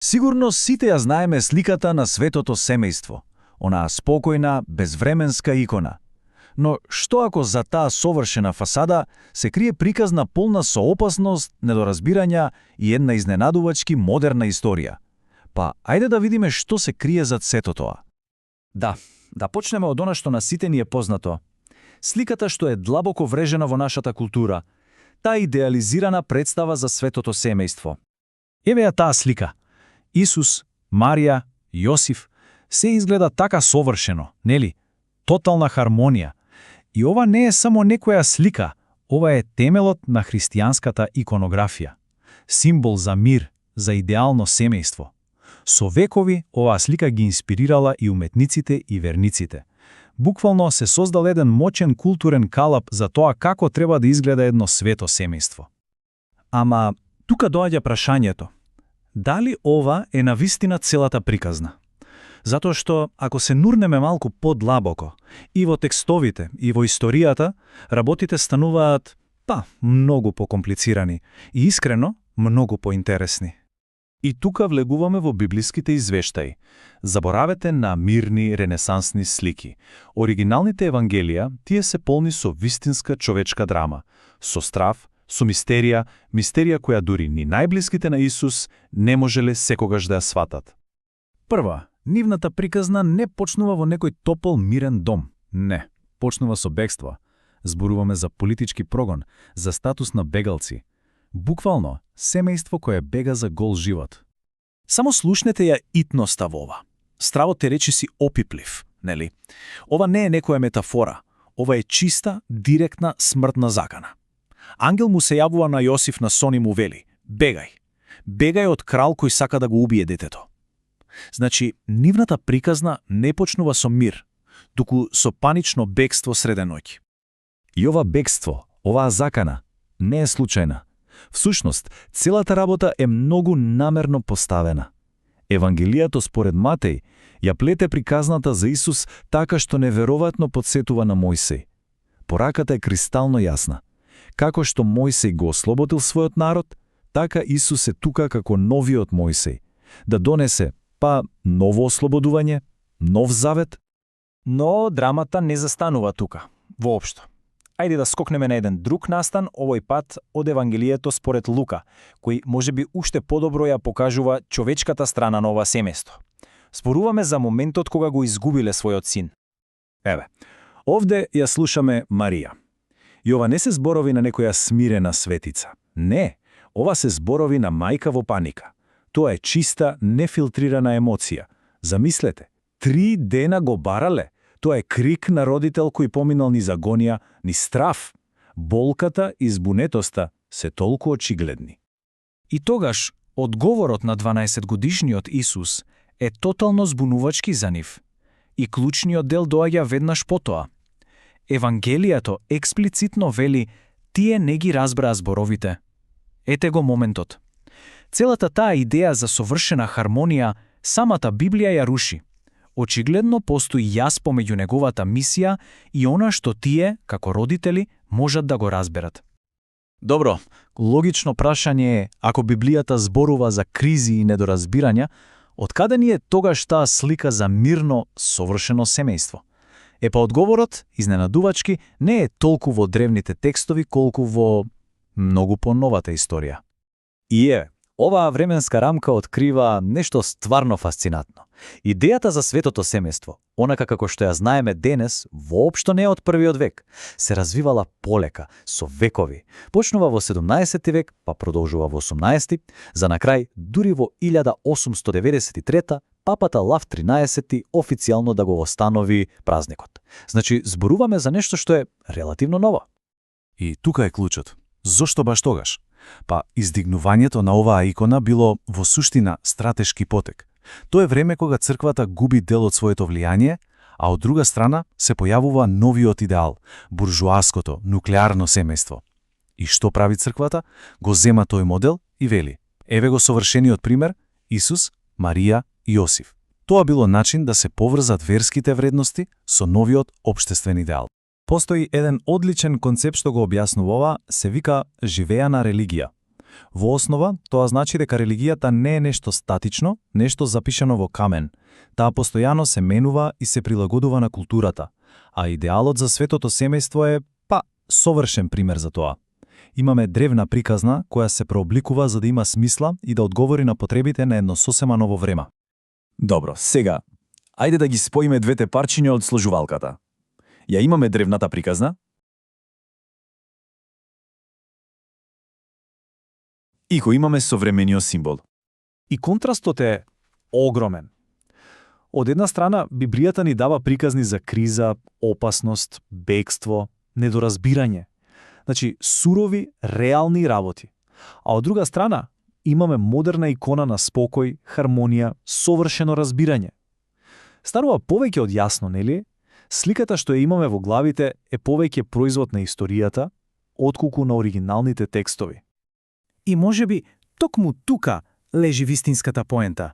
Сигурно сите ја знаеме сликата на светото семејство, онаа спокојна, безвременска икона. Но што ако за таа совршена фасада се крие приказна полна со опасност, недоразбирања и една изненадувачки модерна историја? Па, ајде да видиме што се крие зад сето тоа. Да почнеме од она што на сите ни е познато. Сликата што е длабоко врежена во нашата култура, таа идеализирана представа за светото семејство. Еве ја таа слика. Исус, Марија, Јосиф, се изгледа така совршено, нели? Тотална хармонија. И ова не е само некоја слика, ова е темелот на христијанската иконографија. Символ за мир, за идеално семејство. Со векови, оваа слика ги инспирирала и уметниците и верниците. Буквално се создал еден мочен културен калап за тоа како треба да изгледа едно свето семејство. Ама, тука доаѓа прашањето. Дали ова е навистина целата приказна? Затоа што, ако се нурнеме малку подлабоко, и во текстовите, и во историјата, работите стануваат, многу покомплицирани и искрено, многу поинтересни. И тука влегуваме во библиските извештаи. Заборавете на мирни ренесансни слики. Оригиналните евангелија, тие се полни со вистинска човечка драма, со страв, со мистерија која дури ни најблиските на Исус не можеле секогаш да ја сватат. Прва, нивната приказна не почнува во некој топол мирен дом. Не, почнува со бегство. Зборуваме за политички прогон, за статус на бегалци. Буквално, семејство кое бега за гол живот. Само слушнете ја итноста во ова. Стравот е речиси опиплив, нели? Ова не е некоја метафора. Ова е чиста, директна смртна закана. Ангел му се јавува на Јосиф на сон и му вели: бегај. Бегај од крал кој сака да го убие детето. Значи, нивната приказна не почнува со мир, туку со панично бегство среде ноќ. И ова бегство, оваа закана, не е случајна. Всушност, целата работа е многу намерно поставена. Евангелијато според Матеј ја плете приказната за Исус така што неверојатно потсетува на Мојсей. Пораката е кристално јасна. Како што Мојсей го ослободил својот народ, така Исус е тука како новиот Мојсей, да донесе, ново ослободување, нов завет. Но драмата не застанува тука, воопшто. Ајде да скокнеме на еден друг настан, овој пат од Евангелието според Лука, кој можеби уште подобро ја покажува човечката страна на ова семејство. Зборуваме за моментот кога го изгубиле својот син. Еве, овде ја слушаме Марија. И ова не се зборови на некоја смирена светица. Не, ова се зборови на мајка во паника. Тоа е чиста, нефилтрирана емоција. Замислете, 3 дена го барале. Тоа е крик на родител кој поминал низ агонија, низ страв. Болката и збунетоста се толку очигледни. И тогаш, одговорот на 12-годишниот Исус е тотално збунувачки за нив. И клучниот дел доаѓа веднаш потоа. Евангелијато експлицитно вели: тие не ги разбраа зборовите. Ете го моментот. Целата таа идеја за совршена хармонија, самата Библија ја руши. Очигледно постои јас помеѓу неговата мисија и она што тие, како родители, можат да го разберат. Добро, логично прашање е, ако Библијата зборува за кризи и недоразбирања, откаде ни е тогаш таа слика за мирно, совршено семејство? Одговорот, изненадувачки, не е толку во древните текстови, колку во многу поновата историја. И оваа временска рамка открива нешто стварно фасцинатно. Идејата за светото семејство, онака како што ја знаеме денес, воопшто не е од првиот век. Се развивала полека, со векови. Почнува во 17 век, па продолжува во 18, за на крај, дури во 1893 папата Лав 13 официјално да го востанови празникот. Значи, зборуваме за нешто што е релативно ново. И тука е клучот. Зошто баш тогаш? Издигнувањето на оваа икона било во суштина стратешки потек. Тоа е време кога црквата губи дел од своето влијание, а од друга страна се појавува новиот идеал – буржуаското, нуклеарно семејство. И што прави црквата? Го зема тој модел и вели: еве го совршениот пример – Исус, Марија и Јосиф. Тоа било начин да се поврзат верските вредности со новиот општествен идеал. Постои еден одличен концепт што го објаснува ова, се вика живеана религија. Во основа, тоа значи дека религијата не е нешто статично, нешто запишано во камен. Таа постојано се менува и се прилагодува на културата, а идеалот за светото семејство е, совршен пример за тоа. Имаме древна приказна која се прообликува за да има смисла и да одговори на потребите на едно сосема ново време. Добро, сега, ајде да ги споиме двете парчиња од сложувалката. Ја имаме древната приказна и го имаме современиот символ. И контрастот е огромен. Од една страна, Библијата ни дава приказни за криза, опасност, бегство, недоразбирање. Значи, сурови, реални работи. А од друга страна, имаме модерна икона на спокој, хармонија, совршено разбирање. Станува повеќе од јасно, нели? Сликата што ја имаме во главите е повеќе производ на историјата, отколку на оригиналните текстови. И можеби токму тука лежи вистинската поента.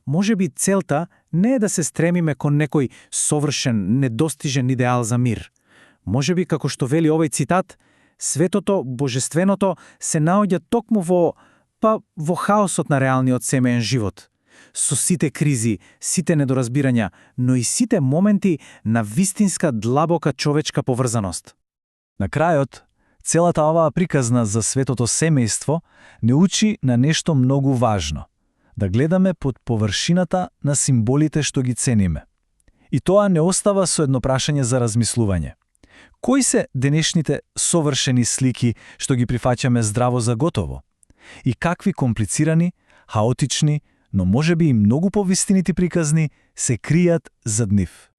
Можеби целта не е да се стремиме кон некој совршен, недостижен идеал за мир. Можеби, како што вели овој цитат, светото, божественото се наоѓа токму во хаосот на реалниот семеен живот. Со сите кризи, сите недоразбирања, но и сите моменти на вистинска длабока човечка поврзаност. На крајот, целата оваа приказна за светото семејство не учи на нешто многу важно. Да гледаме под површината на символите што ги цениме. И тоа не остава со едно прашање за размислување. Кои се денешните совршени слики што ги прифаќаме здраво за готово? И какви комплицирани, хаотични, но можеби и многу повистинити приказни се кријат зад нив?